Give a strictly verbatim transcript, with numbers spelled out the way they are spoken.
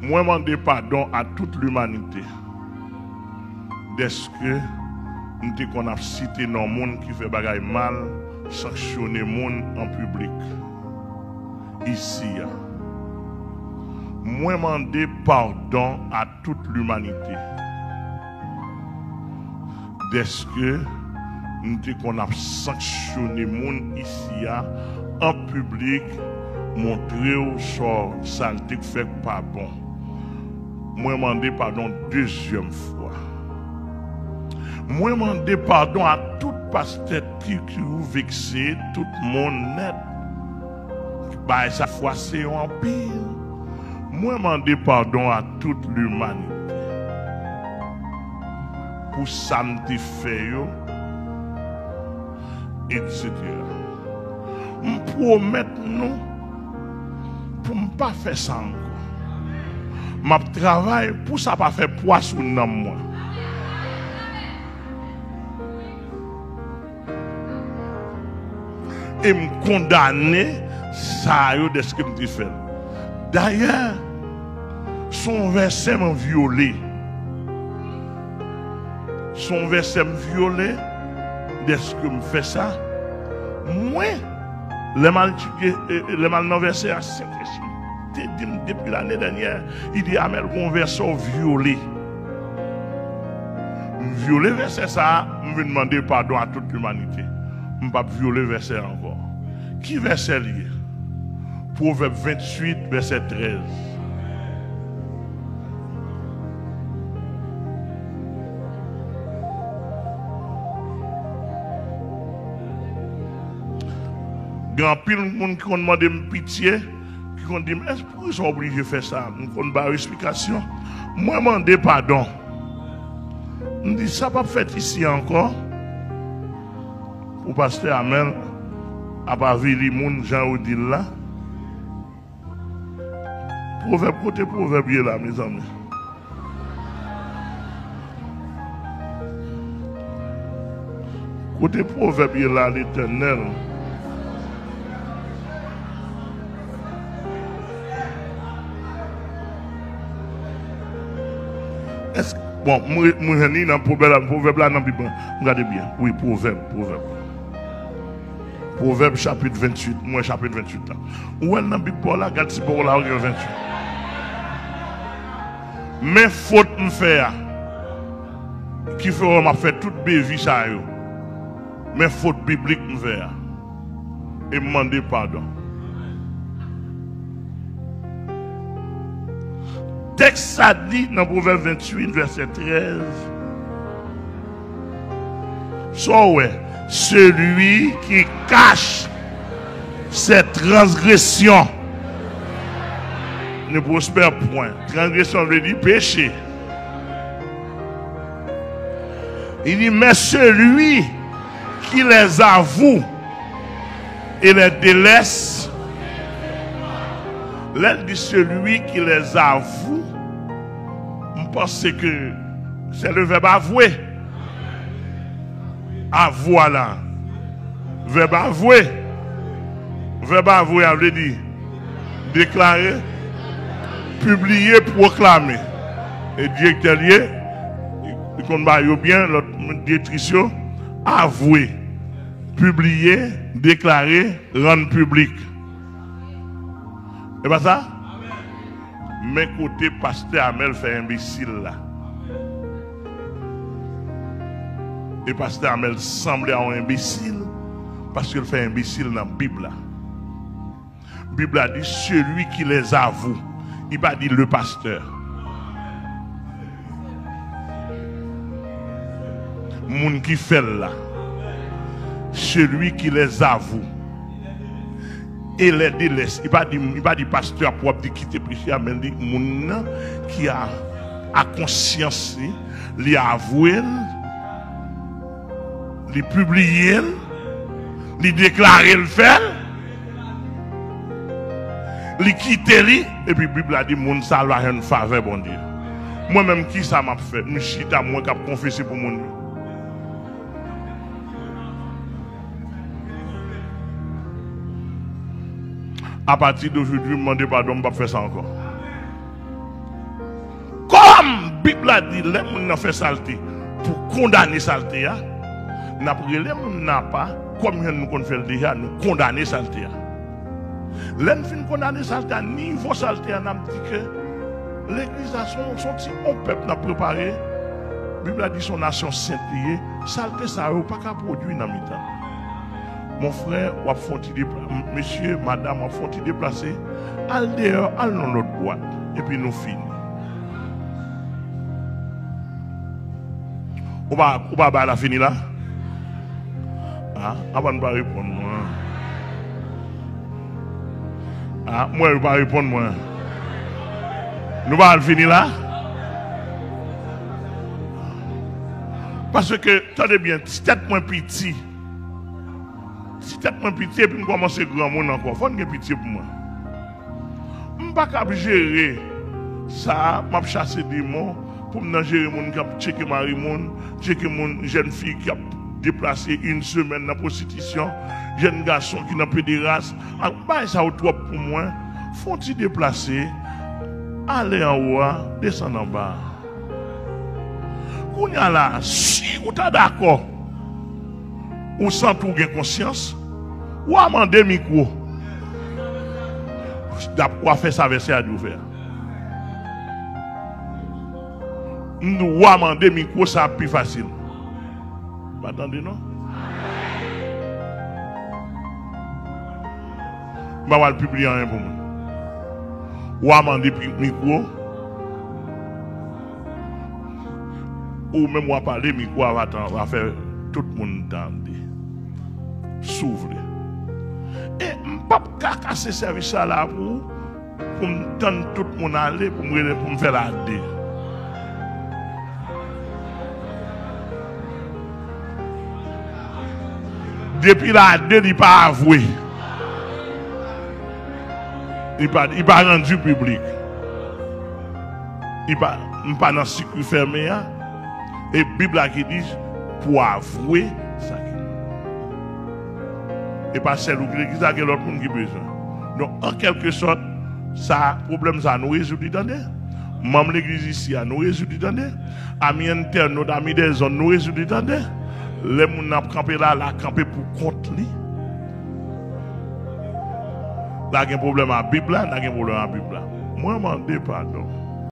Mwen mande padon a tout limanite dèske m te konn ap site non moun ki fè bagay mal, sanksyone moun an piblik isi a. Mwen mande padon a tout limanite dèske m te konn ap sanksyone moun isi a an piblik, montre w sa w, sa l te fè k pa bon. Mwen mande padon dezyèm fwa. Mwen mande padon a tout pastè ki, ki ou vekse tout moun nèt. Bagay sa fwase yo anpil. Mwen mande padon a tout limanite pou sa m te fè yo, etsetera. M pwomèt nou pou m pa fè sa ankò. M ap travay pou sa pa fè pwa sou nanm mwen. E m kondane sa yo dèske m te fè l. Dayè, se yon vèsè m vyole. Se yon vèsè m vyole dèske m fè sa. Mwen, lè m al, lè m al nan vèsè a, Sentespri te di m depi lane dènyè, li di, Amèl, gen yon vèsè w vyole. M vyole vèsè sa a, m vin mande padon a tout limanite. M p ap vyole vèsè a ankò. Ki vèsè l ye? Pwovèb venntuit, vèsè trèz. Gen anpil moun ki konn mande m pitye, ki konn di m, "Èske poukisa w oblije fè sa?" M konn ba yo esplikasyon. Mwen mande padon. M di, "Sa p ap fèt isi ankò." Pou pastè Amèl ap avili moun jan yo di l la. Pwovèb, kote pwovèb ye la, mezanmi? Kote pwovèb ye la, Letènèl? Èske, bon, mwen, mwen jwenn li nan pwovèb la, pwovèb la nan Bib la. M gade byen. Wi, pwovèb, pwovèb. Pwovèb chapit venntuit, mwen chapit venntuit la. Ou wè l nan Bib pa w la, gad si pa w la, ou gen venntuit. Men fot m fè a, ki fè wè m ap fè tout bevi sa yo. Men fot biblik m fè a. E m mande padon. Tèks sa di nan Pwovèb venntuit, vèsè trèz, sa w wè, celui qui cache ses transgressions ne prospère point. Transgresyon vle di peche. Li di, mais celui qui les avoue et les délaisse. Lè l di celui qui les avoue, m panse ke c'est le verbe avouer. Avwa la. Vèb avwe. Vèb avwe a vle di deklare, pibliye, pwoklame. E direktè l ye, li konn ba yo byen, lòt direktris yo. Avwe, pibliye, deklare, rann piblik. E pa sa? Men kote pastè Amèl fè enbesil la. E pastè Amèl sanble a yon enbesil, paske l fè enbesil nan Bib la. Bib la di, celui qui les avoue. Li pa di le pasteur. Moun ki fè l la. Celui qui les avoue et les délaisse. Li pa di, li pa di pastè a pou ap di kite preche a, men li di moun nan ki a, a konsyans li, li avwe l, li pibliye l, li deklare l fè l, li kite li, epi Bib la di moun sa a va jwenn favè Bondye. Mwen menm, kisa m ap fè? M chita, mwen k ap konfese pou moun yo. Apati de jodi, m mande padon, m p ap fè sa ankò. Bib la di lè moun nan fè salte, pou kondane salte a, n ap rele moun nan apa, kòm jan nou konn fè l deja, nou kondane salte a. Lè n fin kondane salte a, nivo salte a, n ap di ke legliz la se yon, se yon ti, yon pèp n ap prepare. Bib la di se yon nasyon sent li ye. Salte sa yo pa ka pwodui nan mitan. Mon frè, w ap fè yon ti depla-, m-, mesye, madanm, w ap fè yon ti deplase. Al deyò, al nan lòt bwat. Epi nou fini. Ou pa, ou pa bay la fini la? Ah, apa nou pa reponn mwen? Ah, mwen, yo pa reponn mwen. Nou pa al fini la? Paske, tande byen, ti tèt mwen piti. Ti tèt mwen piti, epi m kòmanse granmoun ankò. Fò n gen pitye pou mwen. M pa kab jere sa, m ap chase demon, pou m nan jere moun k ap tcheke mari moun, tcheke moun, jèn fi k ap deplase yon semèn nan pwostitisyon, jèn gason ki nan pederas. Ak bagay sa yo twòp pou mwen. Fè yon ti deplase, ale anwo a, desann anba a. Kounye a la, si ou ta dakò, ou santi w gen konsyans, w a mande mikwo. W a fè sa vèsè a di w fè a. M di w a mande mikwo, sa ap pi fasil. Pa tande non. M pa pral pibliye anyen pou moun. W a mande pi-, mikwo. Ou menm w a pale, mikwo a va tan-, va fè tout moun tande. Si w vle. E m p ap ka kase sèvis sa la pou ou, pou m tann tout moun ale, pou m rele, pou m fè l a de. Depi l a de, li pa avwe. Li pa, li pa rann piblik. Li pa, m pa nan sikwi fèmen an. E Bib la ki di, pou avwe sa ki mal. E pa sèl ou ki legliz la, gen lòt moun ki bezwen. Donk, an kèlke sòt, sa, pwoblèm sa, nou rezoud li, tande. Manm legliz isi a, nou rezoud li, tande. Ami entènot, ami dèzòn, nou rezoud li, tande. Lè moun nan ap kanpe la, l a kanpe pou kont li. L a gen pwoblèm a Bib la, l a gen pwoblèm a Bib la. Mwen mande padon.